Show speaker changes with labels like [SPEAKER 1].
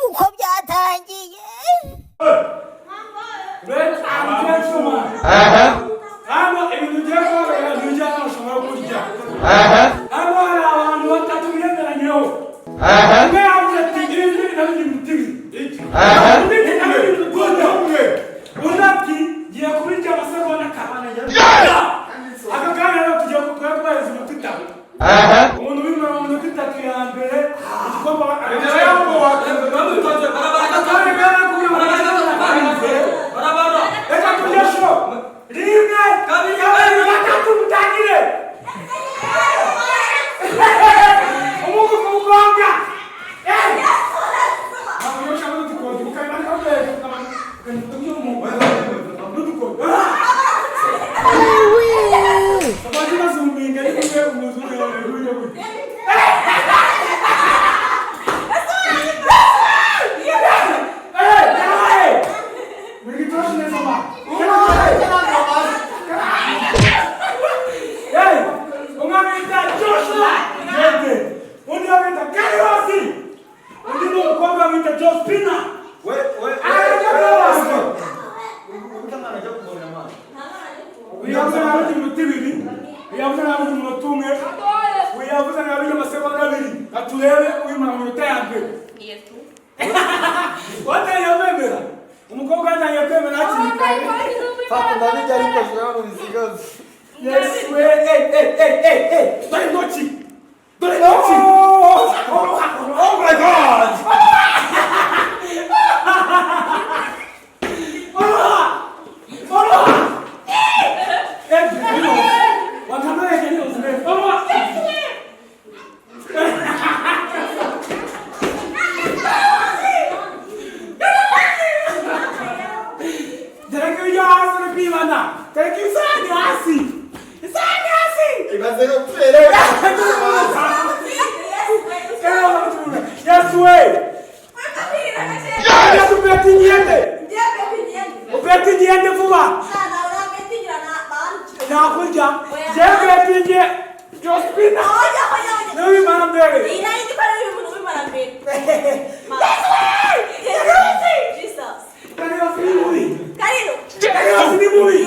[SPEAKER 1] Uko byatangiye.
[SPEAKER 2] Hano ibintu ugiye kubakorera ntujya ushobora kurya. Hano hari abantu batatu biyemeranyeho. Umwe yavuze ati ibi ngibi nabyo iminota ibiri, undi ati nabyo iminota umwe, undi ati ngiye kubirya amasegonda akabana. Aka kanya rero tugiye kubahereza iminota 3. Umuntu ubimara mu minota 3 ya mbere, igikombe. Aka kanya rero kubimara, reka turye show. Rimwe, kabiri, gatatu, mutangire. Umugu ku mukobwa. Umwana bita Joshua Gende, undi bamwita Kariwasi, undi ni umukobwa bamwita Jospina. Uyavuze nabi iminota 2, uyavuze nabi umunota 1, uyavuze nabi amasegonda 2. Katurebe uyimara mu minota ya mbere. Watangiye kwemera, umukobwa yatangiye kwemera hakiri kare.
[SPEAKER 3] Fata, ndabijya ariko shira mu bisigazi.
[SPEAKER 2] Yes, we, hey, hey, hey, hey, hey, dore intoki, dore intoki.
[SPEAKER 3] Oh my God!
[SPEAKER 2] Oroha! Oroha! Oroha! Dore ko ibyo hasi uri kwibana. Dore ko isahani hasi. Isahani hasi!
[SPEAKER 3] Ibaze ko pfere.
[SPEAKER 2] Yes, way! Yes, upeti ngende! Upeti ngende vuba! Nakurya! Jewe betinge! Jospina! Nubimara mbere! Kariwasi ni mubi! Kariwasi ni mubi!